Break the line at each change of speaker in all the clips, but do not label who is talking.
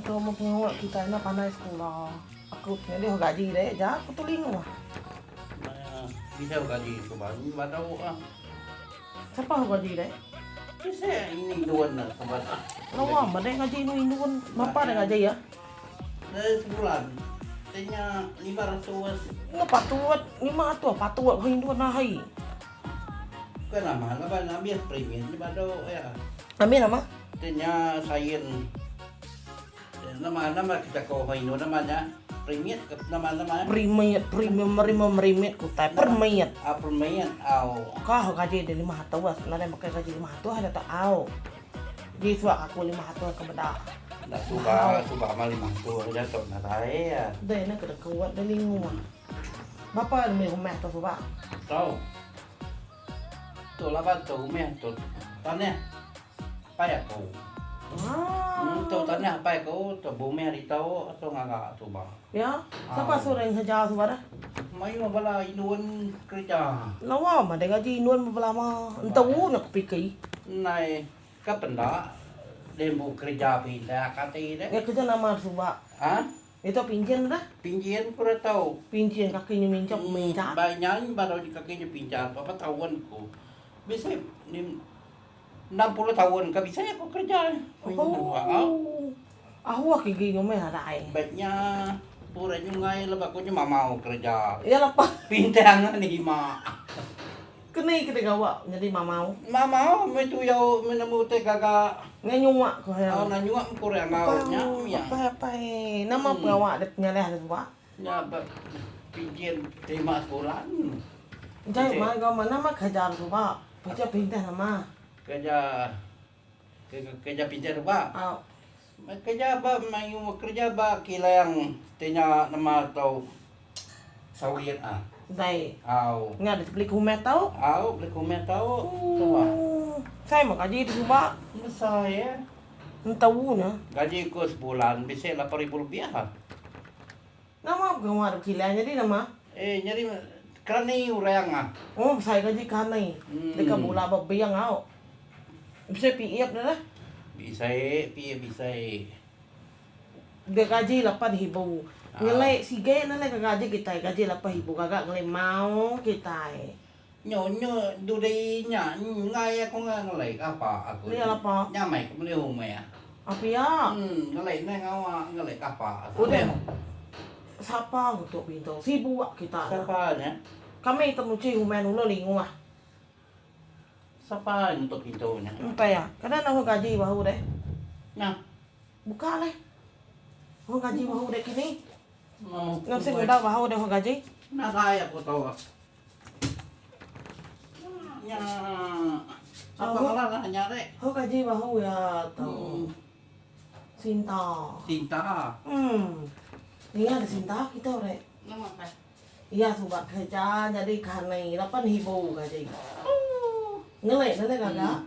Tu meh pengawa kitai enda pandai sekula. Aku tu nyadi gaji deh ja aku tu linguh.
Bisi gaji suba badu ah.
Sapa gaji deh?
Bisi ini indun suba.
Lawa meh deh gaji inu indun. Berapa deh gaji ya?
Deh sebulan. Tanya 500.
Enda patut 500 patut ko indun ahi.
Bukan nama laban ambis premium nya badu iya.
Ambis nama?
Ti nya sain nama nama kita ko indu nama nya permit ke nama nama nya.
Permit premium merima merimit ku utai permit.
Ah permit au.
Ka gaji dia 500 nadai makai gaji 500 aja tu au. Ji suak aku 500 ke meda.
Enda suba suba mah 500 aja tu nadai iya.
Deh ne ke deka deh lingu. Bapa mih rumah tu suba?
Tau. Tu laban tu rumah tu tanah apai aku.
Ah.
Tu tanah apai aku tu bumih ditu tu ngaga suba.
Ya. Sapa suruh ngereja suba dah?
Mayuh bala indun kereja.
Lawa mah deh gaji indun belama. Entu nya ku piki.
Ndai ka penda deh empu kereja pindah kati deh.
Iya kereja nama suba?
Ha?
Itu pincin dah.
Pincin ku dah tau.
Pincin kaki nya minchok minchak.
Ba nya baru kaki nya pinchat berapa taun ku. Bisi 60 taun ka bisi aku kerja.
Oh. Ahuh gigi nya meh nadai.
Ba nya pura nyungai laban aku nya mamau kerja.
Iya lapa.
Pintang lima.
Keni ke digawa nyadi mamau?
Mamau meh tuyau meh nemu utai gaga.
Ngai nyuak ko iya.
Au ngai nyuak meh kurang enggau nya mih.
Apai apai nama pengawa dep nyalah dep suba?
Nya ba pijin terima sebulan.
Jai mai enggau nama kerja dep suba? Kerja perintah nama?
Kerja kerja perintah suba.
Au.
Kerja ba mayuh kerja ba kilang ti nya nama tu sawit ah.
Dai.
Au.
Nya deh beli kumeh tau.
Au beli kumeh tau suba.
Sai meh gaji tu suba.
Besai eh.
Entu ne.
Gaji ku sebulan bisi 8000 lebih ah.
Nama pengawa dep kilang nyadi nama?
Eh nyadi kerani orang ah.
Oh besai gaji kerani. Deka bula ba bank au. Bisi PF dah lah.
Bisai PF bisai.
Dia gaji lapan hibu. Ngelai sige ne ke gaji kitai gaji lapan hibu gaga ngelai mau kitai.
Nyo nyo dudi nya ngai aku ngelai kapa aku.
Iya lapa.
Nya mai ku meli umeh.
Pia.
Ngelai neh ngawa ngelai kapa.
Udah. Sapa ngutuk pintu sibuk kita.
Sapa nya.
Kami temuchi umeh nulung linguh.
Sapa nutup pintu nya?
Empai ah. Kada nahu gaji bahu deh.
Nah.
Buka leh. Nahu gaji bahu deh kini. Ngam sing udah bahu deh gaji.
Nadai aku tu. Nya. Apa ngaran lah nya deh.
Ho gaji bahu ya tu. Sinta.
Sinta.
Ninga ada Sinta kita rek.
Nama kai.
Iya suba kereja nyadi kani 8000 gaji. Ngelik ne gaga.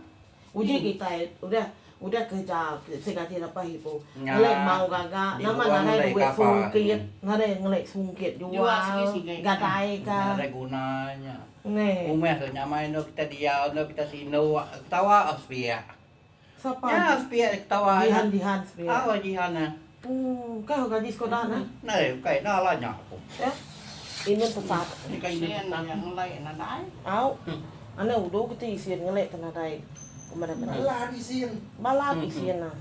Uji kitai udah udah kereja bisi gaji 8000. Ngelik mau gaga nama nadai duit sungkit nadai ngelik sungkit jual gadai ka.
Nadai guna nya.
Neh.
Umeh tu nyamai endur kita diau endur kita sinu ketawa sepiak.
Sapa?
Nya sepiak ketawa.
Jihan jihan sepiak.
Au jihan eh.
Ooh kai ho gaji sekolah nah.
Nai ukai enda lah nya aku.
Ya. Inun tetap.
Kai inun tetap.
Ngelai nadai.
Au. Ane udu keti isin ngelai te nadai.
Balat isin.
Balat isin nah.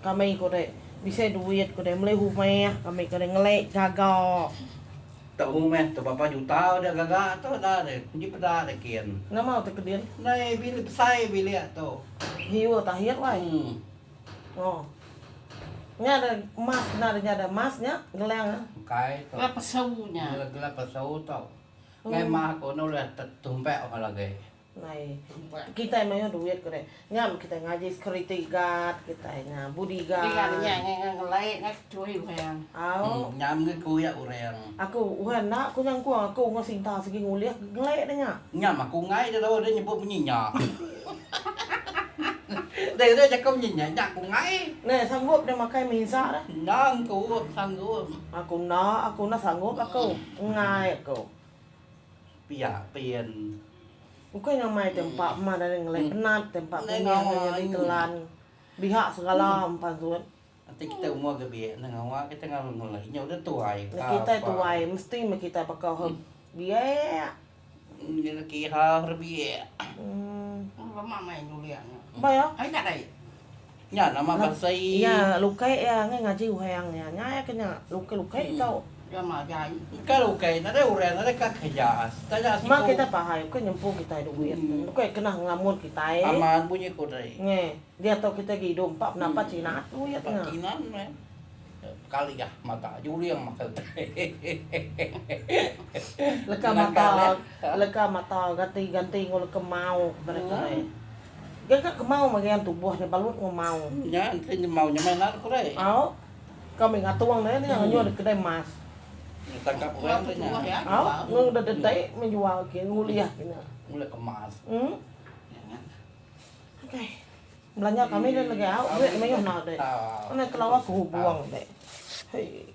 Kami ko dek bisi duit ko dek meli rumah kami ko dek ngelai gaga.
Tok rumah tu berapa juta udah gaga tu dah deh uji peda deh kin.
Nama utai kedin?
Ndai bilik besai bilik tu.
Hiu tahir wai. Oh. Nya ada emas kena ada nya ada emas nya gelang ah.
Ukai tu.
Gelang pesau nya.
Gelang pesau tu. Ngai mah aku enda ulih tetumpek lagi.
Nai. Kitai mayuh duit ku deh. Nya meh kitai ngaji security guard kitai nya bodyguard.
Nya ngai ngelai ngai ketui orang.
Au.
Nya meh ku iya orang.
Aku uhan enda ku nyangkung aku enggau Sinta sigi ngulih ngelai deh nya.
Nya mah ku enggai deh dau deh nyebut munyi nya. Deh deh jaku munyi nya nya ku enggai.
Neh sanggup deh makai mihisa deh.
Enda engku sanggup.
Aku enda aku enda sanggup aku. Enggai aku.
Pia pin.
Ukai nyamai te empa mah dari ngelai penat te empa punih nyadi telan. Bihak segala pansut.
Enti kita umur ke biak enda ngawa kita ngalu ngulai nya udah tuai
ka. Kitai tuai mesti meh kitai baka he biak.
Nya kira re biak.
Lama mai nyulik nya.
Ba ya.
Ai nadai.
Nya nama basai.
Iya lukai iya ngai ngaji uhang iya. Nya iya ke nya lukai lukai tau.
Lama jai.
Engka lukai nadai orang nadai ka kerja. Taja siku.
Ma kitai pahai ukai nyempu kitai duit. Ukai kena ngelamun kitai.
Aman bunyi ku dei.
Nge diatu kitai gi idup empa pendapat cina duit
nya. Empa kinan meh. Kali gah mata juling makai utai.
Leka mata leka mata ganti ganti enggau leka mau mereka dei. Gaga ke mau magi tubuh nya balut enggau mau.
Nya enti nya mau nya meh enda ku deh.
Au. Kau meh ngatung deh nya ngenyuh dek kedai emas.
Tangkap orang deh nya.
Au, ngung deh dedek meh jual ke ngulih ke nya.
Ngulih ke emas.
Em. Okey. Belanja kami deh lagi au duit mayuh enda deh. Enda kelawa ke hubung deh. Hei.